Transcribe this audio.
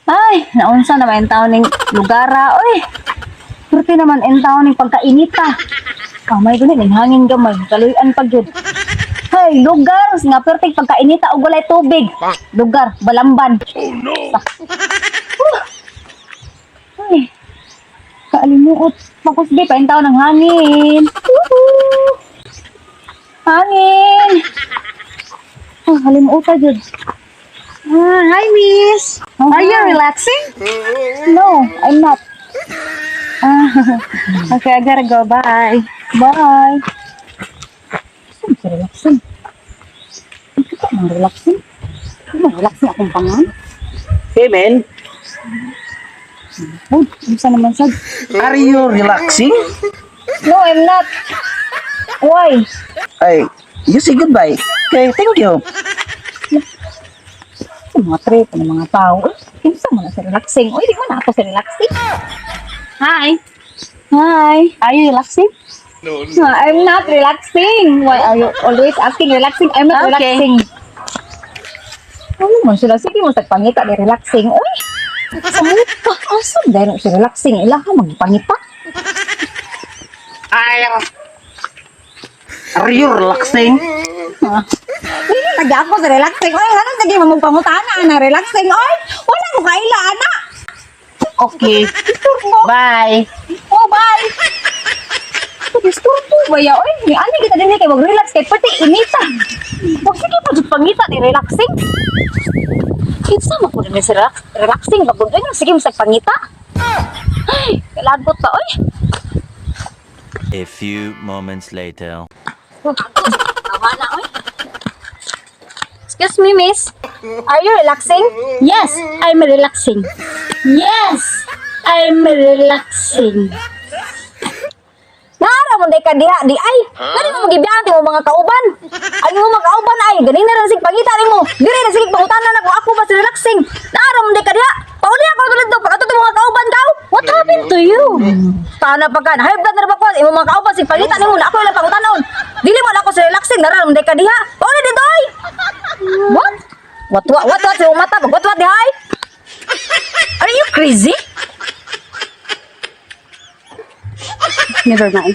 Ay, naunsa naman intawon ning lugara, oy. Purti naman intawon ning pagkainita. Kamay gani ning hangin gamay, kaluy-an pa gyud. Hay, lugar nga perting pagkainita ug walay tubig. Lugar, Balamban. Oh no! Ay, kaalimuot. Pakusbi pa intawon ng hangin. Woohoo! Hangin! Oh, halimuota jud. Ah, hi, miss. Oh, Are you hi. Relaxing? No, I'm not. Ah, okay, I gotta go. Bye. Bye. Saan si relaxing? Ito ka mang relaxing? Ano relaxing akong pangan? Hey man, Oh, unsa naman sad? Are you relaxing? No, I'm not. Why? Ay, you say goodbye. Okay, thank you. Sa mga trip ng mga tao. Uy, kinsa man na sa relaxing? Uy, di man na ako sa relaxing. Hi. Hi. Are you relaxing? No, No, I'm not relaxing. Why are you always asking relaxing? I'm not Okay. relaxing. Ano man sila? Sige mo sa pangita ni relaxing. Uy, sa muta. Asa dahil si relaxing? Ila ka magpangita. Ay, are you relaxing? Dili lagi ako sa relaxing. Oy, ano lagi mo magpangutana na relaxing? Oy, wala ko kaila ana. Okay. Istorbo. Bye. Oh, bye. Istorbo ba ya? Oy, ni ani kita dinhi kay mag-relax kay pati inita. Wag sige pa jud pangita ni relaxing. Kinsa man ko ni si relax, relaxing ba gud? Ay, sige mo sa pangita. Ay, kalagot pa oy. A few moments later. Tawa na oy. Excuse me, miss. Are you relaxing? Yes, I'm relaxing. Yes, I'm relaxing. Nara mo day ka diha di ay. Dali mo magibiyan ti mo mga kauban. Ay mo mga kauban ay ganing na ra sig pangita nimo. Diri na sige pangutana na kung ako ba si relaxing. Nara mo day ka diha. Pauli ako tulad do pag mga kauban kaw. What happened to you? Tana pa ka, high blood na ba ko imo mga kauban sig pangita nimo na ako ilang pangutanon. Dili mo na ako si relaxing, nara mo day ka diha. Pauli dito ay. What? What what sa imong mata pag what diha ay? Are you crazy? Never mind.